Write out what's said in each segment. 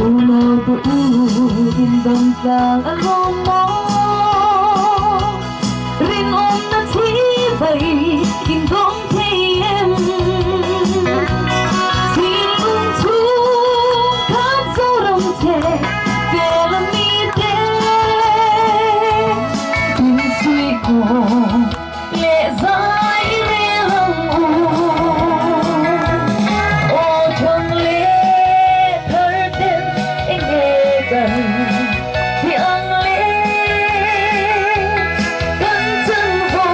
Unau te u in dam tlang a lawm maw Rinawmna thi vai in dawng thei em Thinlung chhung khat Zoram che vel a mi te Insuihkhawm leh zai rel ang u. Aw thang leh thar ten eng nge kan ti ang le? Kan chanvo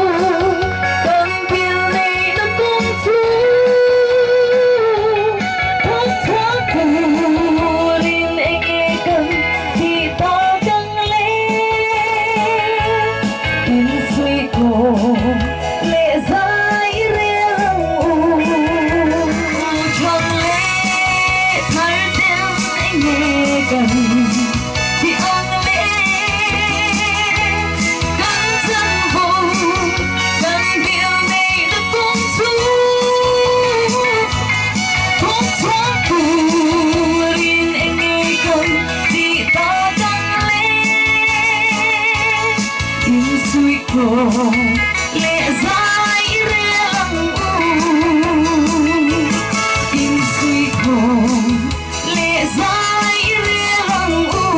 kan bil neihna kawng chu thawk chhuak turin eng nge kan tih tak ang le? Insuihkhawm leh zai rel ang u. Thang leh thar tel eng nge kan ti ang le? Kan chanvo kan bil neihna kawng chu thawk chhuak turin eng nge kan tih tak ang le? Insuihkhawm leh zai rel ang u. Insuihkhawm leh zai rel ang u.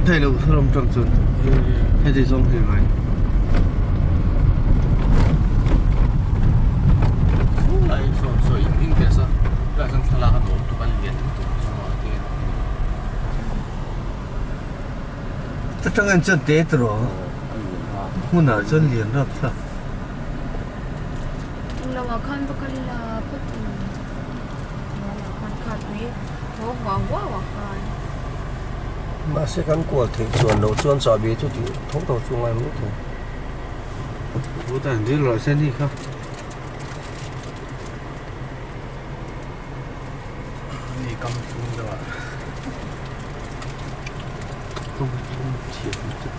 Thei lo ram tang chuan heti zawng hi ngai. Lai sawn saw in in te sa lai chuan thlalak a nuam tuk a lian lutuk chuan te Ta tang en chuan te tawh hmunah chuan lian rap thlak. Englo ah khan va kal ila phawt in hnuaiah khan kha tui thaw huau huau ah khan. Mahse kan kual theih chuan loh chuan chahbi chu tih tho tho chu ngai mai thei. Bhutan dil rawh se ni kha. Ni kam thum deuh ah. Tum tum thiam lutuk.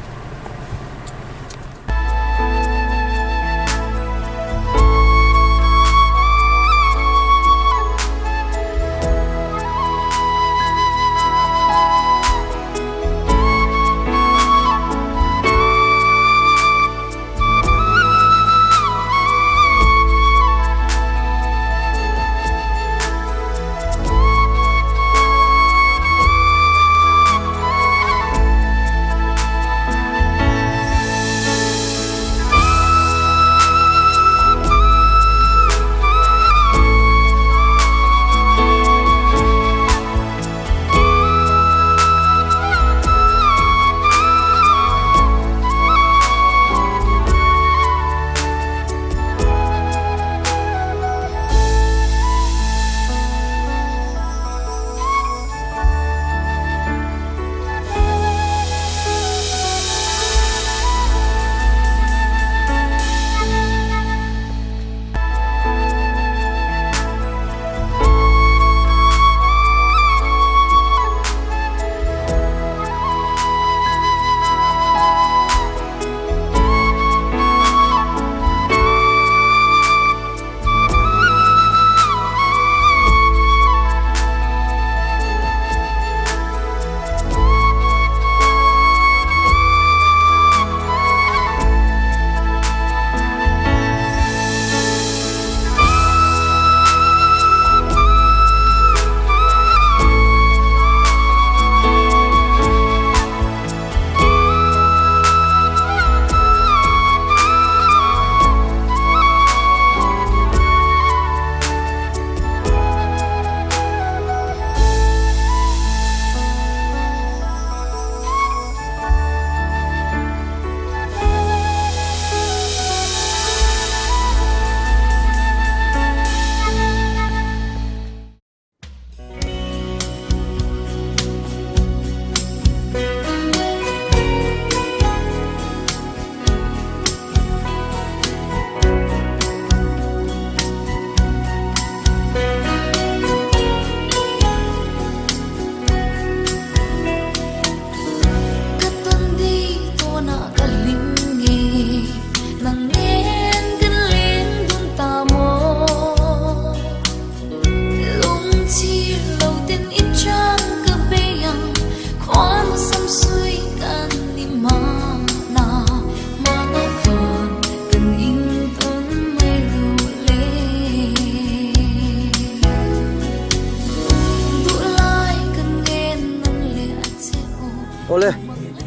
Awle,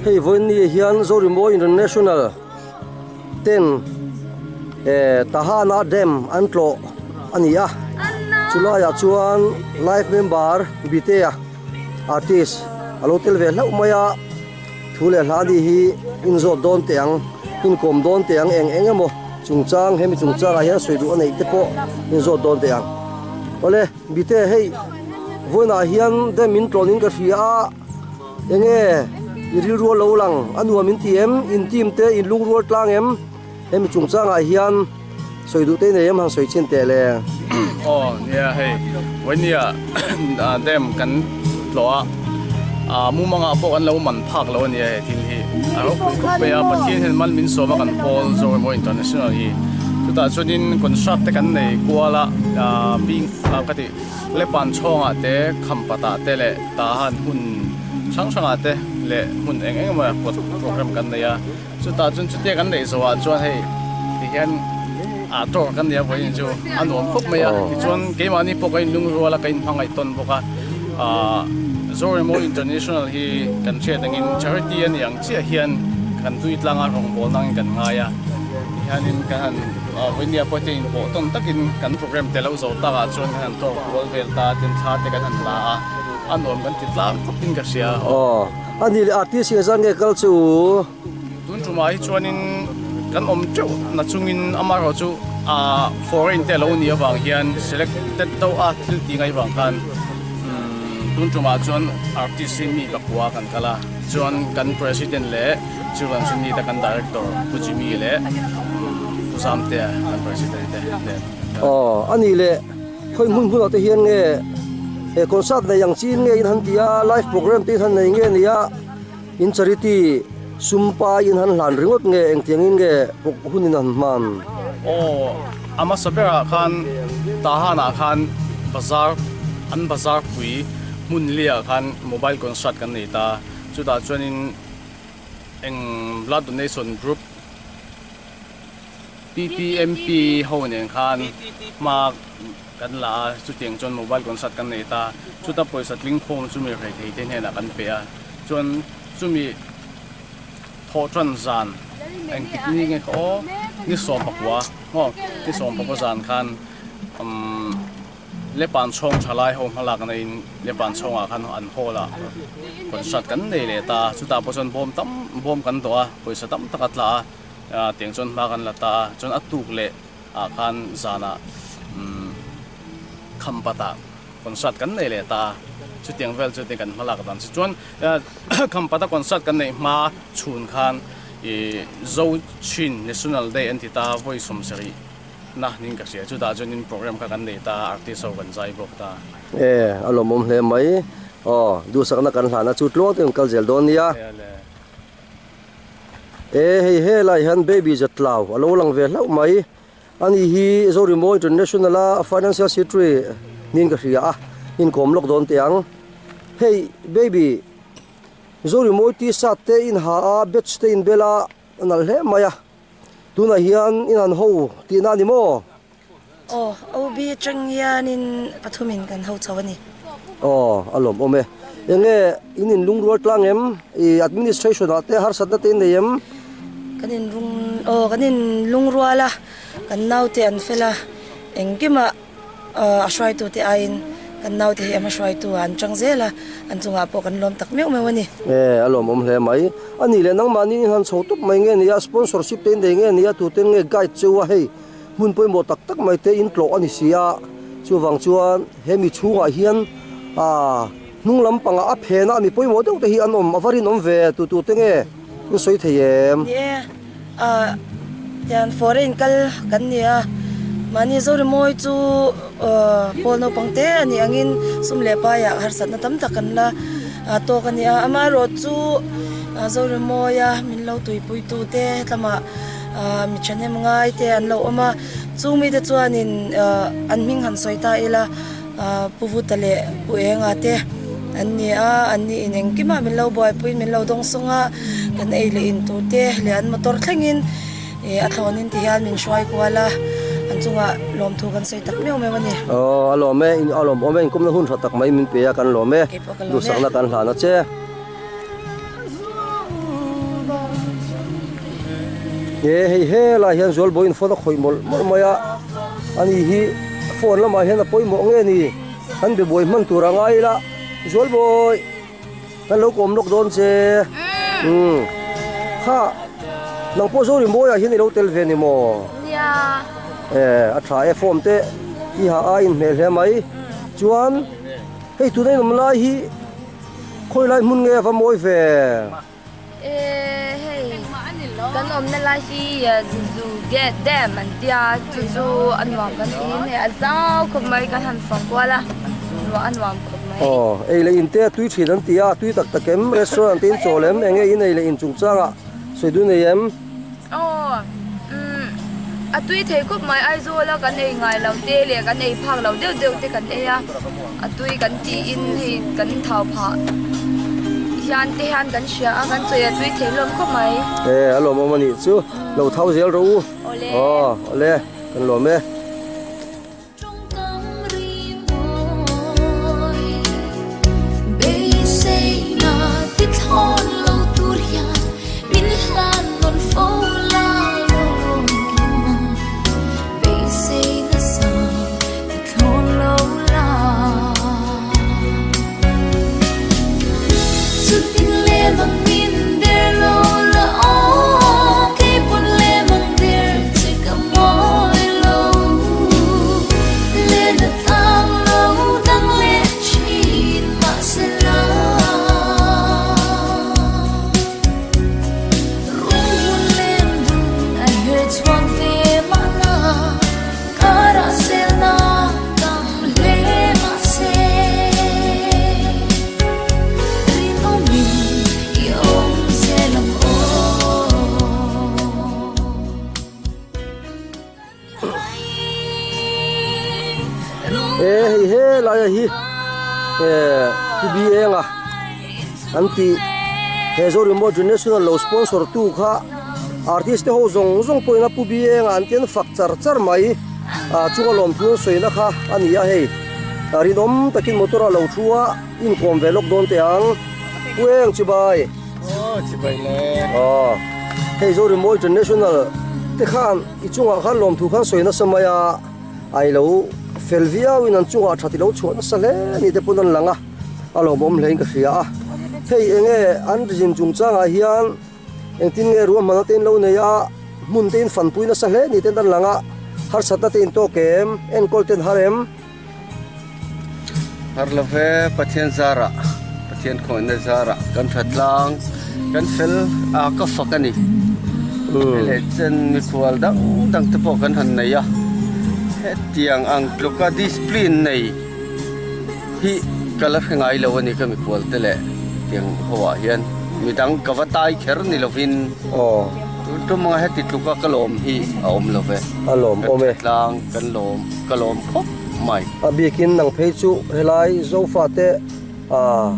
hei vawiin ni hian Zorimawi International ten eh Tahana Dam an tlawh a ni a, chulaiah chuan life member Bitea artist a lo tel ve hlauh mai a, thu leh hla ni hi inzawt dawn teh ang, inkawm dawn teh ang eng eng emaw chungchang hemi chungchangah hian sawi duh a neih te pawh inzawt dawn teh ang. Awle, Bite hei vawiinah hian dam in tlawnin ka hria a. Enge i rilru a lo lang a nuam in ti em? In team te in lungrual tlang em? Hemi chungchangah hian sawi duh te nei em han sawi chin teh le. Aw nia hei Vainia dam kan tlawh a mumangah pawh kan lo man phak lo a nia he thil hi a ropui khawp mai a Pathian hian mal min sawm a kan pawl Zoram International hi chutah chuanin concert te kan nei kual a bing ka tih Lepan chhawngah te, Khampatah te leh Tahan hmun hrang hrangah te leh hmun eng eng emaw program kan nei a. Chutah chuan chutia kan neih zawhah chuan hei tihian ah tour kan nei a vawiin chu a nuam khawp mai a. Tichuan keimahni pawh ka inlungrual a, ka inhmangaih tawn bawk a. Ahh Zoremo International hi kan hriat angin charity a nih ang chiah hian kan tui tlanga rawngbawlna angin kan ngai a. Tihianin kan han Vawinia pawh te inpawh tawn takin kan program te lo zo takah chuan kan han tawk kual vel ta tin thla te kan han la a, a nuam kan ti tlang khawpin ka hria. Aw, a ni leh artist hi engzat nge kal chu? Tun tumah hi chuanin kan awm teuh na chungin amaherawh chu foreign te a lo nih avang hian selected deuh a thil tih ngaih vang khan tun tumah chuan artist hi mi pakua kan kal a, chuan kan president leh Chuvan chu nita kan director Pu Jimmy leh Pu Zamtea kan president te nen. Aw a nih leh khawi hmun hmunah te hian nge he concert nei ang chin nge in han ti a live program te in han nei nge nia in charity sum pai in han hlan ringawt nge engtiang in nge hun in han hman. Aw a hmasa berah khan Tahan ah khan bazar an bazar pui hmun liah khan mobile concert kan nei ta chutah chuanin Eng blood donation group TTMP ho nen khan hma kan la a, chutiang chuan mobile concert kan nei ta, chuta pawisa tling khawm chu mi rethei te hnenah kan pe a, chuan chumi thawhtan zan engtik ni nge kha aw ni 11 maw ni 11 zan khan umm. Lepan chhawng tha lai ho hmalak naiin Lepan chhawngah khan an hall ah concert kan nei leh ta a, chutah pawh chuan bawm tam bawm kan dawh a, pawisa tam tak a tla a, tiang chuan hma kan la ta a, chuan a tuk leh ah khan zanah umm Khampat ah concert kan nei leh ta a, chutiang vel chu kan hmalak dan chu chuan Khampat a concert kan neih hma chhun khan ih Zochin National Day an ti ta a, vawi 70. Na ning ka hria chutah chuanin program kha kan nei ta a, artist ho kan zai bawk ta. E, a lawmawm hle mai. Aw, duhsakna kan hlana chu tluang te kan kal zel dawn nia. E, hei helai hian baby zatlau a lo lang ve hlauh mai. Ani hi Zorimo International a financial secretary niin ka hria a, inkawm lawk dawn teh ang. Hei baby, Zorimo t-shirt te in ha a, badge te in bel a, a nalh hle mai a. Tunah hian in han ho tihna a ni maw? Aw, OB atang hianin pathumin kan ho chho a ni. Aw, a lawmawm e. Enge in inlungrual tlang em? I administration ah te harsatna te in nei em? Kan inrung, aw kan inlungrual a, kan naute an fel a, engkimah. A hruaitute aiin kan naute hi a hma hruaitu ah an chang zel a, an chungah pawh kan lawm tak meuh meuh a ni. E, a lawmawm hle mai. A nih leh nangmahni in han chho tawp mai nge nia, sponsorship te in nei nge nia, tute nge guide cheu a hei hmun pawimawh tak tak mai te in tlawh a ni si a, chuvang chuan he mi chhungah hian ah hnung lampangah a phen a mi pawimawh deuh te hi an awm a va rinawm ve, tu tute nge in sawi thei em? Ni e. Ah tian foreign kal kan ni a, mahni Zorimawi chu pawl naupang te a nih angin sum leh paiah harsatna tam tak kan la tawk a ni a, amaherawh chu Zorimawia min lo tuipuitu te hetlamah mi thahnem ngai te an lo awm a, chung mite chuanin an hming han sawi ta ila. Pu Vuta leh Pu Enga te an ni a, an ni in engkimah min lo buaipui min lo dawng sawng a, kan ei leh in tur te leh an motor thlengin ih a thlawnin ti hian min hruai kual a, an chungah lawmthu kan sawi tak meuh meuh a ni. Aw a lawm e, a lawm awm e, inkawmna hun tha tak mai min pe a kan lawm e, Keipawh ka lawm e. duhsakna kan hlan a che. He hei helai hian Zualbawiin phone a khawih mawlh mawlh mai a, ani hi phone lamah hian a pawimawh nge ni? Kan be buai hman tur a ngai ila, Zualbawi kan lo kawm lawk dawn che. Umm kha nang pawh Zorimawiah hian i lo tel ve ni maw? Nia. Eh a tha e form te i ha a inhmeh hle mai. Chuan hei tuna in awm lai hi khawi lai hmun nge a va mawi ve? Eh hei kan awmna lai hi Zuzu gate dam an tia chu chu a nuam kan tiin hei a zau khawp mai kan han fang kual a ruah a nuam khawp mai. Aw ei leh in te a tui thin an ti a tui tak tak em restaurant te in chawl em enge in ei leh in chungchangah sawi dun nei em? Aw umm a tui thei khawp mai Aizawl a kan ei ngai lo te leh kan ei phak lo deuh deuh te kan ei a a tui kan tiin hei kan thau phah hian te hian kan hria a kan chawi a tui thei hlawm khawp mai. E a lawmawm a nih chu lo thau zel rawh u. Awle. Aw awle kan lawm e. E hei helai a hi eh Pu B Enga an tih he Zorinmaw International lo sponsor tu kha artist te ho zawng zawng pawhin a Pu B Enga an tian fak char char mai ah chunga lawmthu an sawina kha a ni a hei rinawm takin motor a lo thu a inkawm ve lawk dawn teh ang Pu Eng chibai. Aw chibai le. Aw hei Zorinmaw International te khan i chungah khan lawmthu khan sawi nasa mai a ai lo fel viauin an chungah that i lo chhuah nasa hle ni te pawn an lang a a lawmawm hle in ka hria a hei enge an zin chungchangah hian engtin nge ruahmanna te in lo nei a hmun te in fanpui nasa hle ni ten an lang a harsatna te in tawk em enkawl ten har em. Har lo ve Pathian zarah Pathian khawihna zarah kan tha tlang kan fel a ka fak a ni leh chen mikhual dang dang te pawh kan han nei a hetiang ang tluka discipline nei hi ka la hre ngai lo a ni ka mikhual te leh tiang ho ah hian midang ka va tai kher ni lovin tun tum anga heti tluka ka lawm hi a awm lo ve a lawm awm e tlang kan lawm. Ka lawm khawp mai. A bikin nang phei chu helai Zofate ah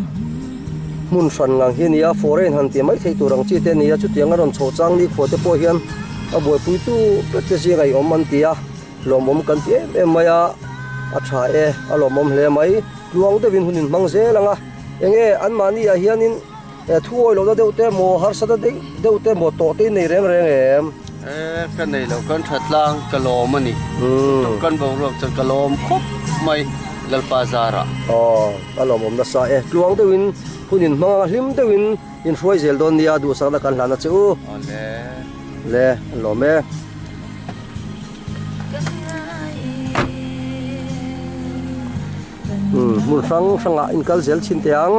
hmun hran ngang hi a ni a, foreign han tih mai theih tur ang chi te a ni a, chutiang a rawn chho chang ni khua te pawh hian a buaipuitu ber te zing a awm an ti a, lawmawm kan ti em em mai a, a tha e, a lawmawm hle mai. Tluang deuhin hun inhmang zel ang a, enge anmahni ah hianin He thu awi lohna deuh te maw, harsatna deuh deuh te maw tawh te in nei reng reng em? E, ka nei lo, kan tha tlang ka lawm a ni. Kan boruak chuan ka lawm khawp mai Lalpa zarah. Aw, a lawmawm nasa e. Tluang deuhin hun in hmang anga hlim deuhin in hruai zel dawn nia, duhsakna kan hlan a che u. Aw le. Le, an lawm e. Hmun hrang hrangah in kal zel chhin teh ang.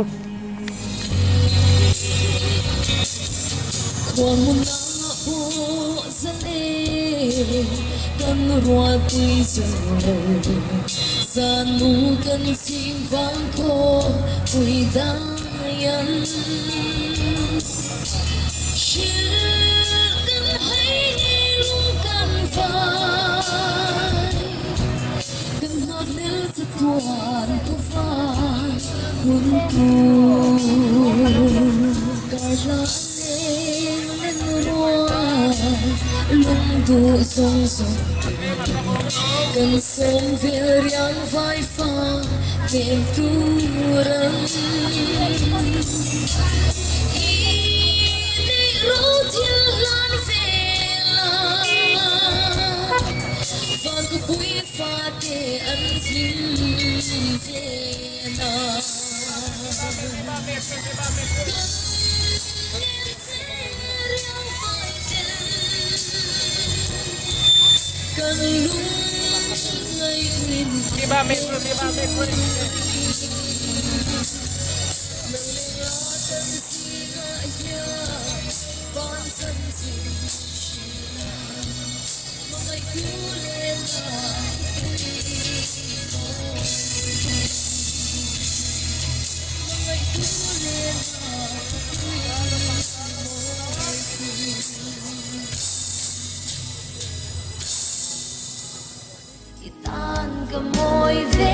I tan ka mawi ve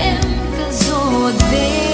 em ka zawt ve.